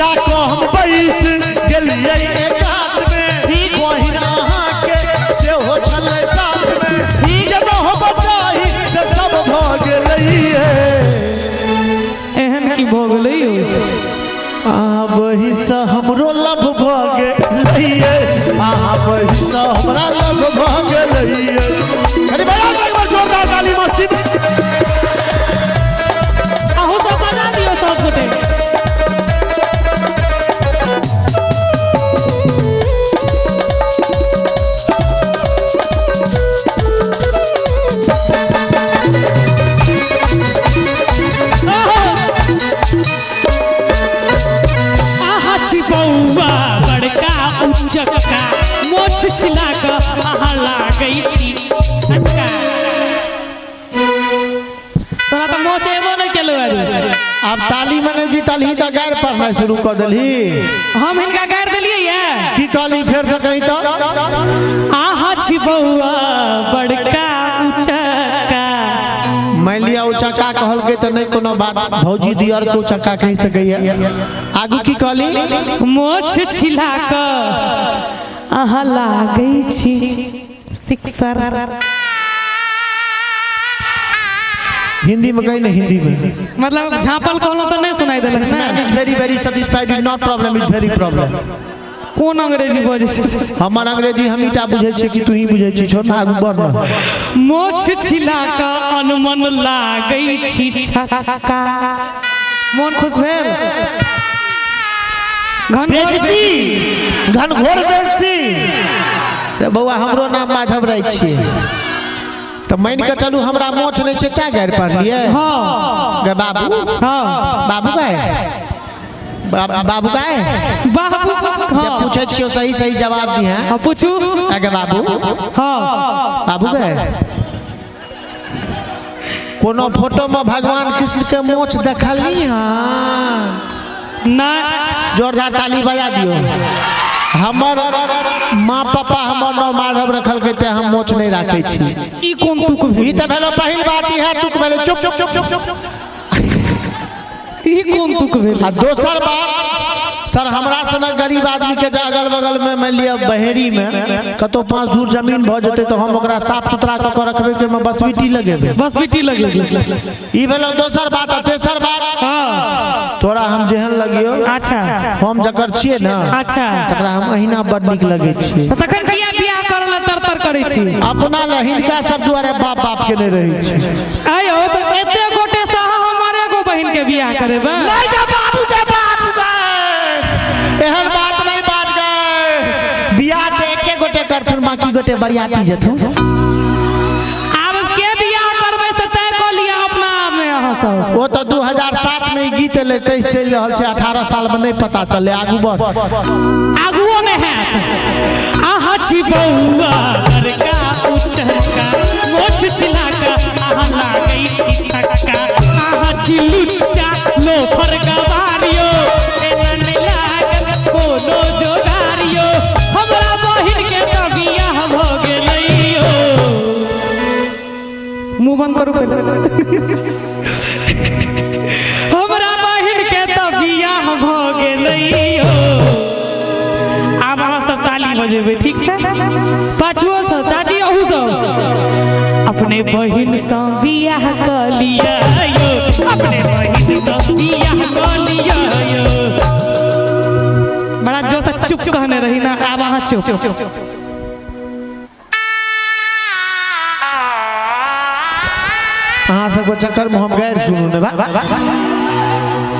जा कऽ हम बैस गेलियै एकांत में। ठीक। बहिन अहाँके सेहो छलै साथ में। ठीक। जेना हम चाही से सब भऽ गेलैये। एहन की भऽ गेलै यौ? अहाँ बहिनसँ हमरो लभ भऽ गेलैये, अहाँ बहिनसँ हमरा लभ भऽ गेलैये। अरे भैया एक बार जोरदार ताली मस्ती में। अहूँ सब बजा दियौ सब गोटे। अहाँ छी बौआ बड़का उचक्का, मोछ छिला कऽ अहाँ लागै छी छक्का। तोरा तऽ मोछ एबो नहि केलौ अभी। आब ताली में नहीं जीतलही तऽ गारि पढ़नाइ शुरू कऽ देलही। हम हिनका गारि देलियै ये। की कहली फेर से कही तऽ? अहाँ छी बौआ बड़का उचक्का। मान लिया उचक्का कहलकै तऽ नहि कोनो बात, भौजी दियर के उचक्का कहि सकैया। आगू की कहली? मोछ छिला कऽ अहाँ लागै छी सिक्सर। हिंदी में कही ना, हिंदी में। मतलब झाँपल कहलहुँ तऽ नहि सुनाई देलक This man ने। is very very satisfied is not problem is very problem। कोन अंग्रेजी बजै छै? हमर अंग्रेजी हम टा बुझै छियै कि तू ही बुझै छी? छोड़ ना, आगू बढ़ ना। मोछ छिला कऽ अनमन लागै छी छक्का। मोन खुश भेल? घन बेइज्जती, घनघोर बेइज्जती। रे बौआ, हमरो नाम माधव राय छियै, तऽ मानि कऽ चलू हमरा मोछ नहि छै, चाय गारि पढ़लियै। हाँ। गे बाबू। हाँ। बाबू गाय, बाबू गाय। बाबू। जब हाँ। पूछै छियौ सही सही जवाब दी हैं। हाँ, पूछू। गे बाबू। हाँ। बाबू गए, कोनो फोटो में भगवान कृष्ण के मोछ देखलही? हाँ? ना। जोरदार ताली बजा दियो। हमर माँ पापा हमर नाम माधव रखलकै ते हम मोछ नहीं राखै छी। ई कोन तुक भेल? ई तऽ भेलो पहिल बात, ई है तुक भेलै। चुप चुप चुप चुप चुप। ई कोन तुक भेल? आ दोसर बात सर, हमरा सनक गरीब आदमी के जे अगल बगल में मान लिअ बहेरी में कतौ 5 धूर जमीन भऽ जेतै तऽ हम ओकरा साफ सुथरा कऽ के रखबै कि ओहिमे बसबिट्टी लगेबै? बस बिटी लगेबै। ई भेलो दोसर बात। आ तेसर बात, हाँ। तोरा हम जेहन लगियो, हम जकर छियै ने, तकरा हम अहिना बड नीक लगै छियै। तऽ तखन किया बियाह करऽ लए तर तर करै छी? अपना लए हिनका सब दुआरे बाप बाप के नहि रहै छै। आयो तऽ एते गोटे से अहाँ हमर एगो बहिन के बियाह करेबै? नहीं जा बाबू के बाप गए, एहन बात नहीं बाज गए। बियाह तऽ एके गोटे करथुन, बाकी गोटे बरियाती जेथुन। आब के बियाह करबै से तय कऽ लिअ अपना मे अहाँ सब। ओ तऽ 2007 में ई गीत एलै, 23 चलि रहल छै, 18 साल में नहीं पता चललै। आगू बढ़। आगुओ में हैत। अहाँ छी बौआ बड़का उचक्का, मोछ छिला कऽ अहाँ लागै छी छक्का। अहाँ छी लुच्चा लोफर गवारियो, एना नहि लागल कोनो जोगारियो। हमरा बहिन के तऽ बियाह भऽ गेलैयो। मुँह बंद करू पहिले। हमरा बहिन के तऽ बियाह भऽ गेलैयो। आब अहाँ सब ताली बजेबै, ठीक छै? पाछुओ सब, चाची अहू सब। अपने बहिन सँ बियाह कऽ लिअ यौ, अपने बहिन सँ बियाह कऽ लिअ यौ। बड़ा जोर से चुप कहने रही ना, आब अहाँ चुप। अहाँ सबके चक्कर में हम गैर सुनू ने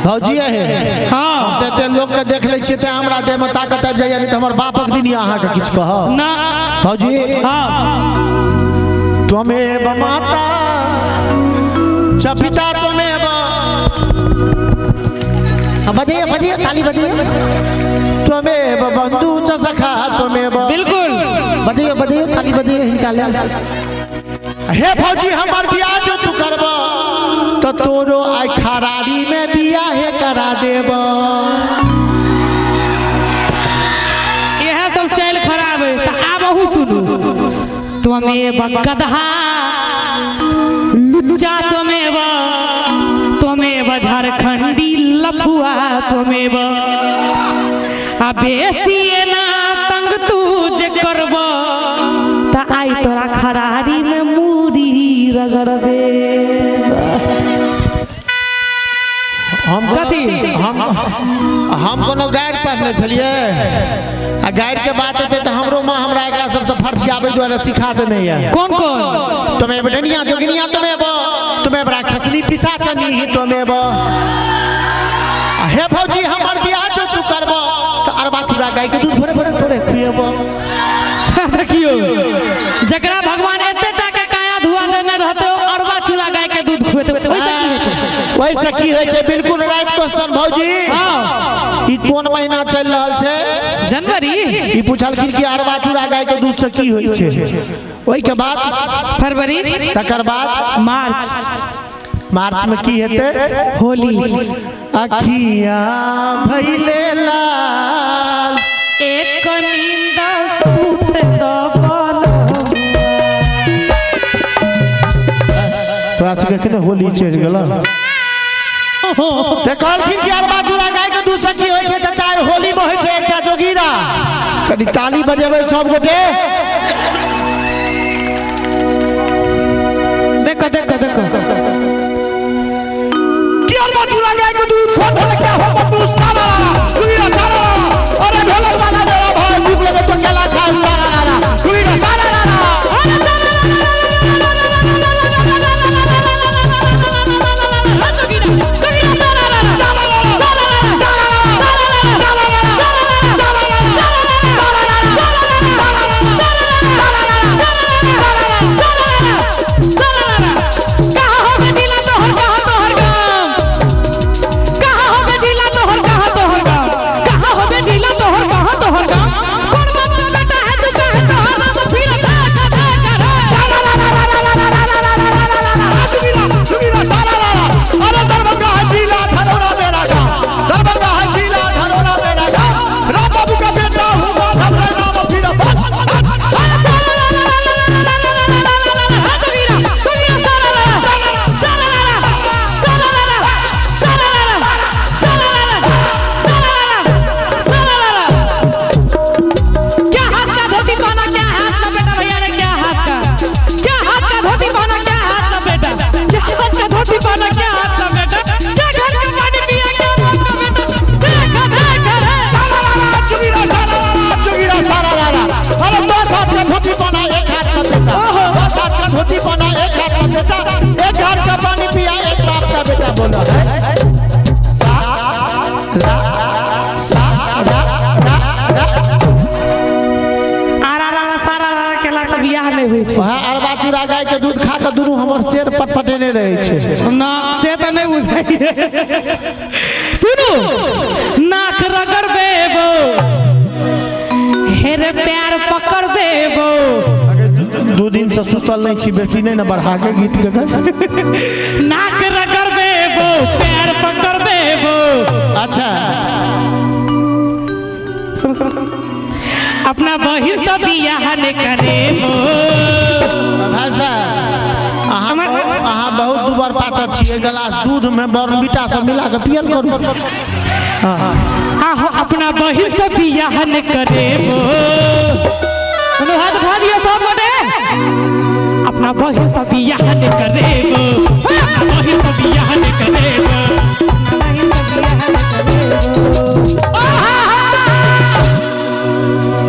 भौजी है। हाँ। हम एते लोक के देख लै छियै तऽ हमरा देह में ताकत आबि जाइए, नहि तऽ हमर बापक दिन अहाँके किछु कहब। ना। भौजी। हाँ। त्वमेव माता च पिता त्वमेव। हाँ, बजाइए बजाइए, ताली बजाइए। त्वमेव बंधु च सखा त्वमेव। बिल्कुल। बजाइए बजाइए, ताली बजाइए। हिनका ले हे भौजी, हमर बियाह जो तू करब तो तोरो आई खरारी में बियाह करा देब। इएह सब चालि खराब है तऽ आब अहू सुनू। त्वमेव गदहा लुच्चा त्वमेव, त्वमेव झारखंडी लफुआ त्वमेव। आ बेसी एना तंग तू जे करब त आई तोरा खरारी में मूरी रगड़बे। हम कथी? हम कोनो गारि पढ़ने छलियै आ गारि के बात हेतै तऽ हमरो माँ हमरा एकरा सबसँ फरछियाबै दुआरे सिखा देने यऽ। कौन कौन? तुम्हें डनिया जोगिनिया तुम्हें राक्षसनी पिशाचनी ही तुम्हें। हे भौजी हमर बियाह जो तू करब तऽ अरबा चूड़ा गाय के दूध भोरे भोरे तोरे खुएब। देखियो जकरा भगवान एते टा के काया धुआ देने रहते ओ अरबा चूड़ा गाय के दूध खुएते, ओइसे की हेतै? वैसे की होइ छै? बिल्कुल राइट क्वेश्चन भौजी। हाँ। ई कोन महीना चलि रहल छै? जनवरी। ई पुछलखिन कि अरबा चूड़ा गाय के दूध से की होइ छै, ओहि के बाद फरवरी, तकर बाद मार्च। मार्च में की हेतै? होली। अखिया भइले लाल एक नींद सूत दबल। तोरा सबके केने होली चढ़ि गेल? ते कहलखिन कि अरबा चूड़ा गाय के दूध से की होइ छै चाचा? होली में होइ छै एकटा जोगीरा। कनि ताली बजेबै सब गोटे। देखो देखो देखो कि अरबा चूड़ा गाय के दूध खोल खोल क्या हो बबू सारा जोगीरा सारा। अरे ढोलक वाला मेरा भाई भूख लगे तो केला खा सारा लाला जोगीरा सारा लाला। जोगीरा सारा लाला। अरे दरभंगा है जिला धनौरा मेरा गाँव, दरभंगा है जिला धनौरा मेरा गाँव, राम बाबू का बेटा हूँ माधव का नाम फिर क्या हाथ का धोती पहना, क्या हाथ लपेटा भैया ने, क्या हाथ का, क्या हाथ का धोती पहना, क्या हाथ लपेटा, क्या हाथ का धोती पहना, क्या हाथ लपेटा, क्या घर का पानी पिया, क्या बाप का बेटा, देखा देखा रे। सारा लाला जोगीरा सारा लाला जोगीरा सारा लाला। अरे दो हाथ का धोती पहना एक हाथ लपेटा, दो हाथ का धोती पहना एक हाथ लपेटा, एक हाथ का पानी पिया एक बाप का बेटा। बोलो सा रा सा रा रा रा। आरा रा रा सारा रा रा केला से बियाह नहि होइ छै। वहाँ अरबा चूड़ा गाय के दूध खा के दुनू हमर शेर पटपटेने रहै छै। ना से तऽ नहि बुझाइए। सुनू नाक रगड़ देबो हेर प्यार पकड़ देबो। दू दिन से सुतल नहीं छी, बेसी नहीं ने बढ़ा के गीत के। नाक रगड़ देबो प्यार पकड़ देबो। अच्छा सुन सुन सुन अपना बहिन से बियाह ने करेबो। भाई साहब अहाँ बहुत दुबर पातर छियै, गिलास दूध में बॉर्नविटा सब मिला के पियल करू। आहो अपना बहिन से बियाह ने करेबो। दोनों हाथ उठा दियो सब गोटे। अपना बहिन से बियाह ने करेबो, अपना बहिन से बियाह ने करेबो।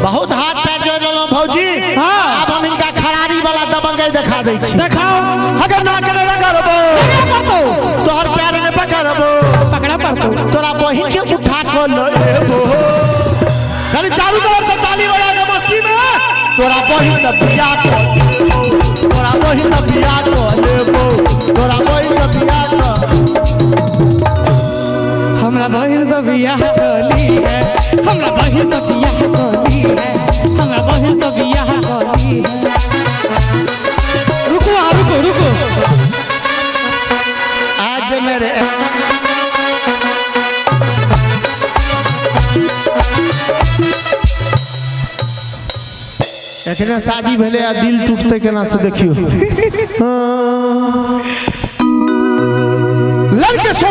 बहुत हाथ पैर जोड़ लेलहुँ भौजी। हाँ। आब हम इनका खरारी वाला दबंगई देखा दै छी। देखाओ। अगर ना करे रगड़बो तोहर पैर ने पकड़बो, पकड़ा पड़तो तोरा बहिन के उठा के लेबो। खाली चारू तरफ से ताली बजा के मस्ती में तोरा बहिन से बियाह कर लेबो, तोरा बहिन से बियाह कर लेबो, तोरा बहिन से बियाह कर। हमरा बहिन से बियाह कली है, हमरा बहिन से बियाह कली है, हमरा बहिन से बियाह कली है। रुको रुको रुको आज मेरे एखने शादी भेलै आ दिल टूटतै केना से देखियौ। लड़के